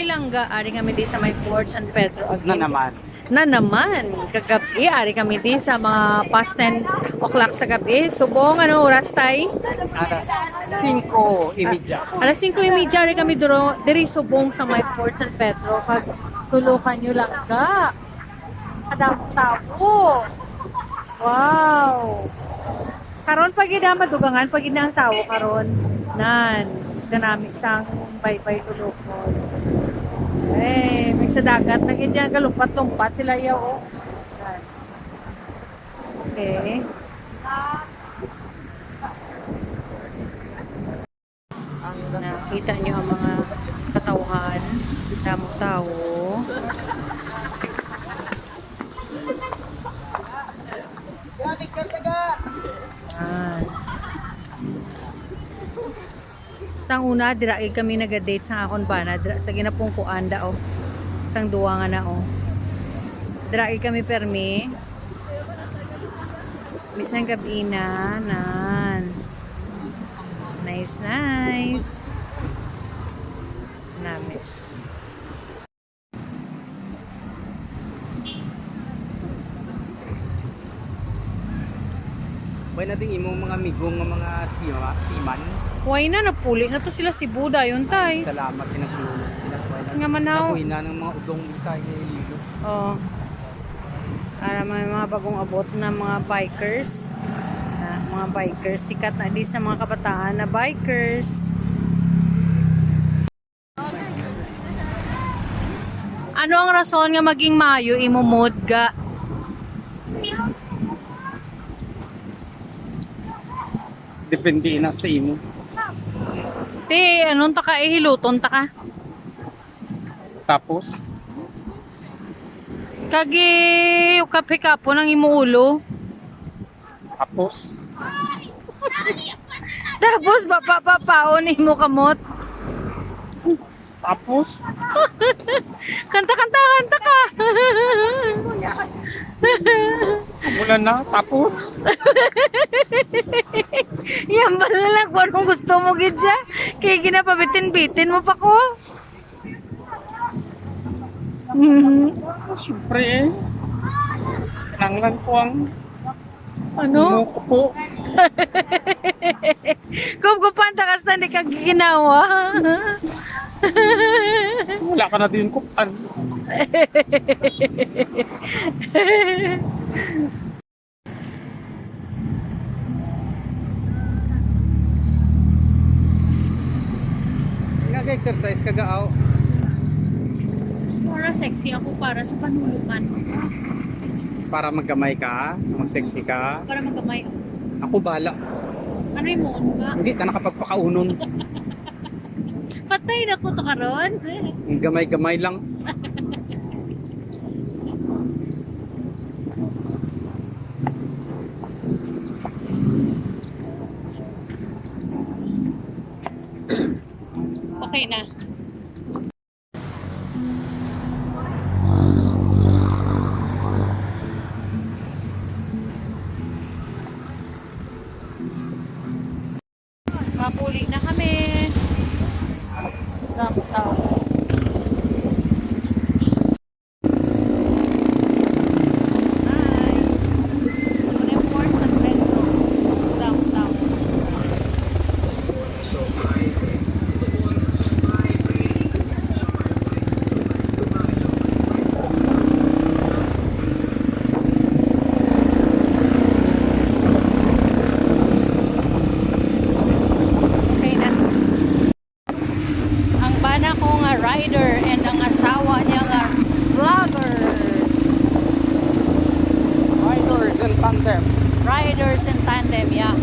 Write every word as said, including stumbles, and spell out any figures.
Langga, ari kami di sa may Fort San Pedro again. Na naman. Na naman. Kagabi, ari kami di sa mga past ten o'clock sa gabi. Subong, ano oras, tay? Alas singko y media. Alas singko y media, ari kami duro, diri subong sa may Fort San Pedro. Kag tulo ka nyo langga. Kadamo tawo. Wow. Karon pa gid, ah, madugangan pa gid na ang tawo karon. Nan, kanami sang baybay tulukon. Eh, may sa dagat na gid yan, galumpat-lumpat sila yaw, oh. Nan. Okay. Nakita nyo ang mga katawhan, damo tawo. Yan. Sang una, dira gid kami naga-date sang akon bana, dira sa ginapungkuan da, oh. Sang duwa nga na, oh. Dira gid kami permi. Bisan gabi na, nan. Nice, nice. Nami. Way na ding imong mga amigo nga mga sima-, seaman? Way na, napuli na to sila Cebu dayon, tay. Salamat, pinagtulog sila. Way na. Nga manaw. Nakuha na ng mga udong di tayo nililo. Oh. Para may mga bagong abot na mga bikers. Ah, mga bikers. Sikat na di sa mga kabataan na bikers. Ano ang rason nga maging maayo imo mood, ga? Depende na sa imo. Ti, anong ta ka, ihiluton ta ka? Tapos? Kagi, ukap-hikapon ang imo ulo. Tapos? Tapos, ba, pa, pa, paon imo kamot. Tapos? Kanta, kanta, kanta ka. Wala na, tapos? Yan pala lang kung anong gusto mo, gid siya. Kaya ginapabitin-bitin mo pa ko. Mhm. Siyempre eh. Kinanglan ko ang ano? Imo ko po. Kung kupanta ka sa di ka giginawa. Wala ka na din kupan. Nag-exercise ka, gaaw? Para sexy ako para sa panulukan. Para magkamay ka, mag-sexy ka. Para magkamay ako. Ako bala. Ano yung muon ka? Hindi ka nakapagpakaunon. Patay na ko to karon. Gamay-gamay lang. Okay na. Mapuli na kami. Downtown. Nice. Airport sa Trento. Downtown. Okay na. Ang bana ko nga rider and ang asawa niya nga vlogger. Riders in tandem. Riders in tandem, yeah.